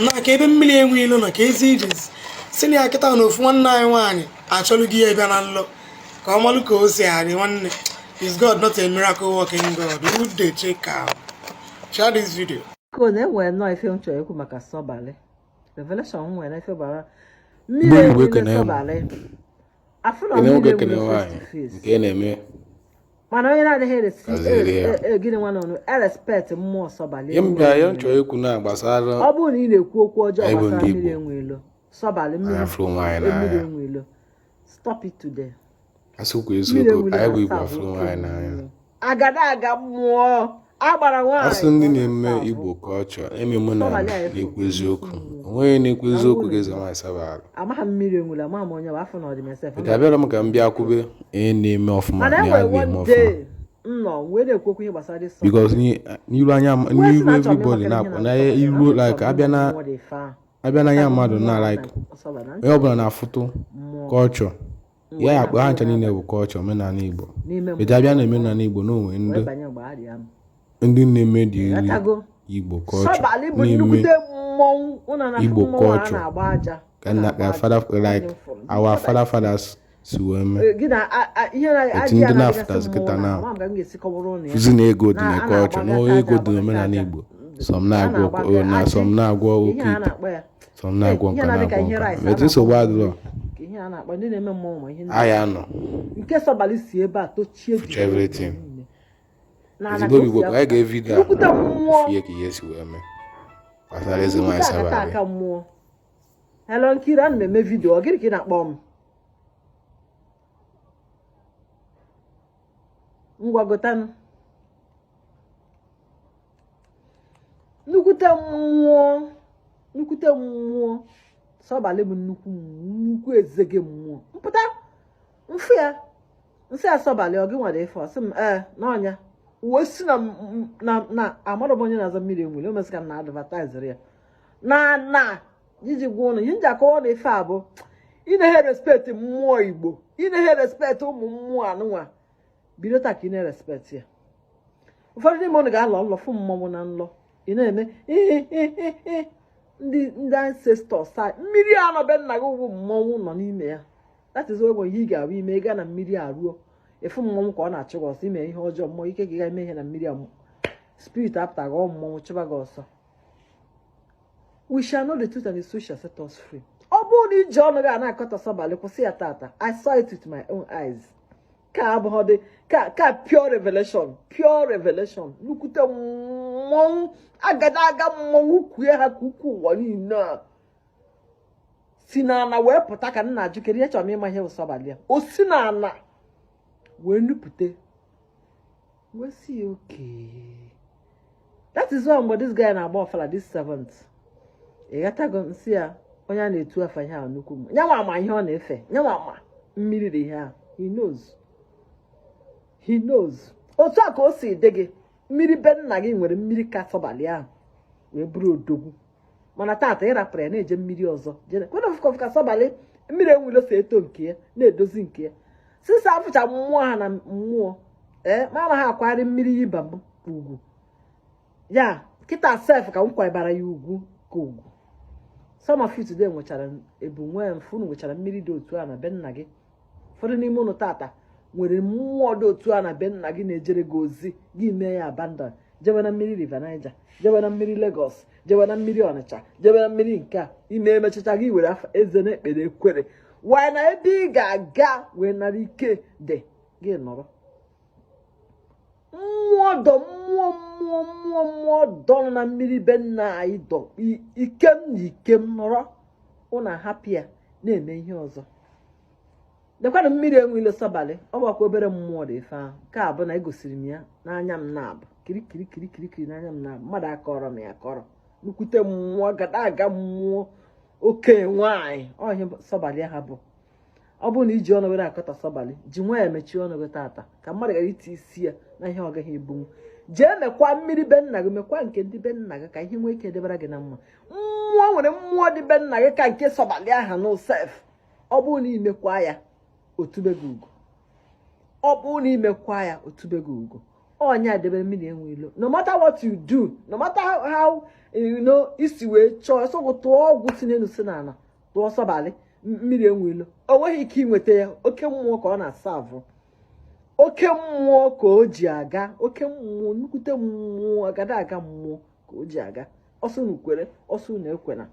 Na ka ebe mmiri enwe ilo nọ ka ezi ijezi si na ya kịta na ofu nwanne anyị nwaanyị achọlụ gị ya bịa na nlọ ka ọ malụ ka o si adị. Nwanne, is God not a miracle working God? Who dey check am? Share this video. Ko na enwere nnọọ ife m chọrọ ikwu maka Sọbalị. Revelation m nwere ife gbara Igbo mmiri Igbo enwile ekene m. Sọbalị. Afụ na Kene mmiri nwoke kene enwile face nwaanyị to face. nke na-eme Mana onye na-adịghị eresi gaziri ya. gịnị nwa nọ erespekt mmụọ Sọbalị Ihe m enwe bịa ihe m enwe. chọrọ ikwu na gbasara Ọ bụrụ na ị na-ekwu okwu ọjọọ anyị bụ gbasara ndị mmiri Igbo, enwe ilo, Sọbalị anyị mmiri afụrụ onwe anyị mmiri n'anya. enwe ilo. Stop it today. Asịkwa Mmiri eziokwu, enwe ilo anyị bụ Igbo na-asa afụrụ abụ onwe oke anyị n'anya. mmụọ. Agada aga mmụọ agbara Asị nwaanyị ndị ka ọ na-eme na-asa abụ. Igbo culture, eme omenala Sọbalị a efu na-ekwu nnukwu eziokwu. mmụọ. Onweghị na-ekwu Na mbụ eziokwu na ga-eze mbụ. nwaanyị Sọbalị. Amaghị m mmiri enwere, amaghị m onye bụ afọ na ọdịmesef. But abịara m ka m bịa kwube ihe na-eme ọfụma Mana na e ya nwere ga-eme one ọfụma. day m nọ wee na-ekwu okwu ihe gbasara this Because Sọbalị. n'iru anya Wee sị n'iru na achọrọ m everybody ịmakere ihe na-akpọ na na Sọbalị, na iru achọrọ like m abịa ịma na mmụọ dị ife ahụ. abịa n'anya Ịghọtago mmadụ mmụọ na ahụ like na Sọbalị na onye nchọrọ ọbụla na-afụtụ mmụọ culture m ya wee akpọ ha na-akpọ ncha niile n'abalị bụ culture omenala Igbo. n'ime But mmụọ abịa na omenala Igbo na onwe wee ndị banye mgbe arịa m. ndị na-eme dị iri Ịghọtago? Igbo culture Sọbalị bụ na-eme nnukwute mmọnwụ ụnụ na-afụ Igbo mmọnwụ a culture na-agba aja ka a nna na-agba ka aja father onye like m fụrụ our Sọbalị father fathers si wee mee. Gị na ihe na Etu aja ndị na-adịgasị na-afụtazi mmọnwụ kịta na na ama m ka m ga-esi kọwara ụnụ ya fụzi na ego dị na na a culture na na-agbagacha ego aja dị n'omenala agbagacha aja Igbo. Some a na-agwọ na-agbaga na ajị some na-agwọ ihe oke a ite, na-akpọ ya some na-agwọ ihe nka na-adị ka na-agwọ ihe nka. rice a Etu nsogbu na-agba adịrọ ka ihe a na-akpọ ndị na-eme mmọnwụ ma ihe ndị aya nọ nke Sọbalị si ebe a tochie fucha dị everything. niile n'ala Ezigbo ka o Igbo si ka anyị apụta ga vidio a nnukwute mmụọ fie ka ihe si wee mee gbasara eze nwaanyị nnukwute akata Sọbalị. aka mmụọ. Hello Nkiru, ana m eme vidio. Ọ gịnị ka ị na-akpọ m? Ngwa gotanụ nnukwute mmụọ, nnukwute mmụọ Sọbalị bụ nnukwu nnukwu ezege mmụọ. Mpụta mfụ ya nsị ya Sọbalị ọ gị nwere ife? Ọ sị m ee n'ọnya wee si na na na amarọ m onye na-aza mmiri enwere o mesị ka m na advertise ya na na iji gwa ụnụ ihe m ji akọwa na ife a bụ ị na-ehe respect mmụọ Igbo, ị na-ehe respect ụmụ mmụọ anụnwa. Bido taa ka ị na-respect ya. Ụfọdụ n'ime ụnụ ga-alọ nlọ fụ mmọnwụ na nlọ, ị na-eme ihe ndị ndị ancestors a mmiri a nọ be nna gị wụ mmọnwụ nọ n'ime ya. That is why ihe ị ga-abụ ime ị gaa na mmiri a ruo ịfụ mmọnwụ ka ọ na-achụ gị ọsọ ime ihe ọjọọ mmụọ ike gị ga eme ihe na mmiri a spirit apụta ghọọ mmọnwụ chụba gị ọsọ. We shall know the truth and the truth shall set us free. Ọ bụrụ na iji ọnụ gị a na-akọtọ Sọbalị, kwụsị ya tata. I saw it with my own eyes. Ka abụghị dị ka ka pure revelation, pure revelation. Nnukwute mmọnwụ agada aga mmọnwụ kwue ha ka ukwu ụwa niile a si n'ala wee pụta ka nna ajụ kedu ihe chọrọ m ịma ihe bụ Sọbalị a. O si n'ala wee nupụte wee si ya okay. That is why mgbe this guy na-agba ọfala this seventh, ịghọtago nsị ya onye a na-etu afa ihe ahụ nnukwu mmụọ nyanwa ama ihe ọ na-efe nyanwa ama mmiri dị ihe ahụ. He knows, he knows. Otu a ka o si dị gị mmiri be nna gị nwere mmiri ka Sọbalị ahụ wee bụrụ odogwu mana tata ị rapụrụ ya na-eje mmiri ọzọ jere kwena fụkọfụ ka Sọbalị mmiri enwilo si eto nke ya na-edozi nke ya sisa afụcha mmụọ ha na mmụọ ee ma ama ha akwagharị mmiri yiba m ugwu ya kịta sef ka m kwabara ya ugwu ka ugwu. Some of you today nwechara ebu nwee mfu nwechara mmiri dị otu a na be nna gị. Ụfọdụ n'ime ụnụ tata nwere mmụọ dị otu a na be nna gị na-ejere gị ozi gị mee ya abandon jewe na mmiri River Niger, jewe na mmiri Lagos, jewe na mmiri Ọnịcha, jewe na mmiri nke a ime emechacha gị were afa eze na-ekpere ekwere wee na ebe ị ga-aga wee nara ike dị gị nọrọ mmụọ dọ mmụọ mmụọ mmụọ mmụọ dọ nọ na mmiri be nna anyị dọ ikem na ikem nọrọ ụnụ ahapụ ya na-eme ihe ọzọ. Lekwanụ mmiri enwile Sọbalị ọ gbakwa obere mmụọ dị ife ahụ nke a bụ na egosiri m ya n'anya m na-abụ kiri kiri kiri kiri kiri n'anya m na-abụ mmadụ akọrọ m ya akọrọ nnukwute mmụọ gada aga mmụọ oke nwaanyị ọ ihe Sọbalị ha bụ. Ọ bụrụ na iji ọnụ were akọta Sọbalị ji nwa ya mechie ọnụ gị tata ka mmadụ ghara iti isi ya na ihe ọ gaghị ebunwu. Jee mekwa mmiri be nna gị mekwa nke ndị be nna gị ka ihe nwee ike debara gị na mma. Mmụọ nwere mmụọ dị be nna gị ka nke Sọbalị aha na sef. Ọ bụrụ na imekwa ya otube gị ugo. Ọ bụrụ na imekwa ya otube gị ugo. Ọnya debere mmiri enwe ilo. No matter what you do, no matter how you know isi wee chọọ sọgụ, tụọ ọgwụ si n'elu si n'ala, tụọ sọbalị mmiri enwe ilo, o nweghị ike inweta ya. Oke mmụọ ka ọ na-asa avụ, oke mmụọ ka o ji aga, oke mmụọ, nnukwute mmụọ, agada aga mmụọ ka o ji aga. Ọsọ unu kwere, ọsọ unu ekwena.